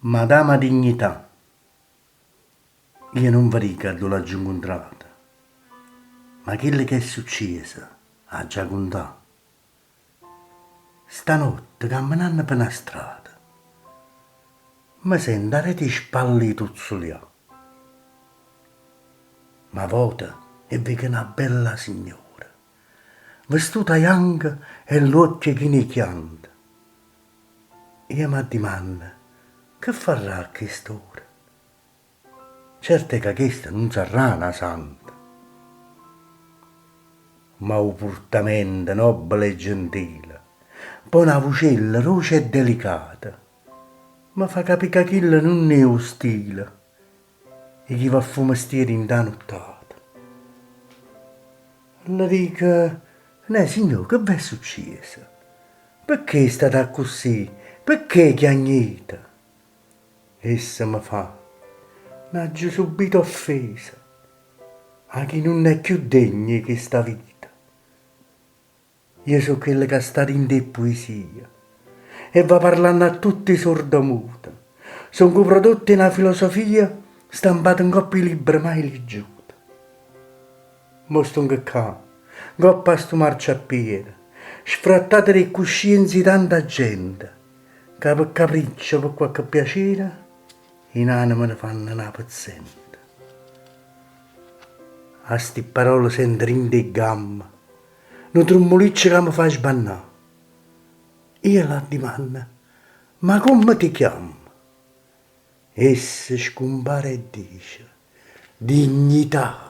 Madama Dignità, io nun ve dico addò l'aggio 'ncuntrata, ma chello ch'è succieso aggia cuntà. Stanotte cammenanno pe na strada, me sento aret' 'e spalle 'e tuzzulià. M'avoto e veco na bella signora, vestuta janca e ll'uocchie chine 'e chianto. Io m'addimanno, che farrà a chest'ora? Certo è ca chesta nun sarrà na santa. Ma 'o purtamento nobbele e gentile, po' na vucella doce e delicata, me fa capì ca chillo nun è 'o stile 'e chi va a fa 'o mestiere 'int' 'a nuttata. Lle dico, Neh signò, che v'è succieso? Pecché state accussì? Pecché chiagnite? Essa me fa, N'aggio subito offesa 'a chi nun è cchiù degno 'e chesta vita. Io so' chella ca sta dint' 'e ppuesie e va parlanno a tutt' 'e sordamute. Songo 'o prodotto 'e na filosofia stampata 'ncopp' 'e libbre mai liggiute. Mo stongo ccà, 'ncopp' a stu marciappiede, sfrattata d' 'e cuscienze 'e tanta gente ca pe capriccio o pe quacche piacere 'e n'anema ne fanno na pezzente. A sti pparole sento dint' 'e ggamme nu trummuliccio ca me fa sbannà. Io l'addimanno, Ma comme te chiamme? Essa scumpare e dice, Dignità!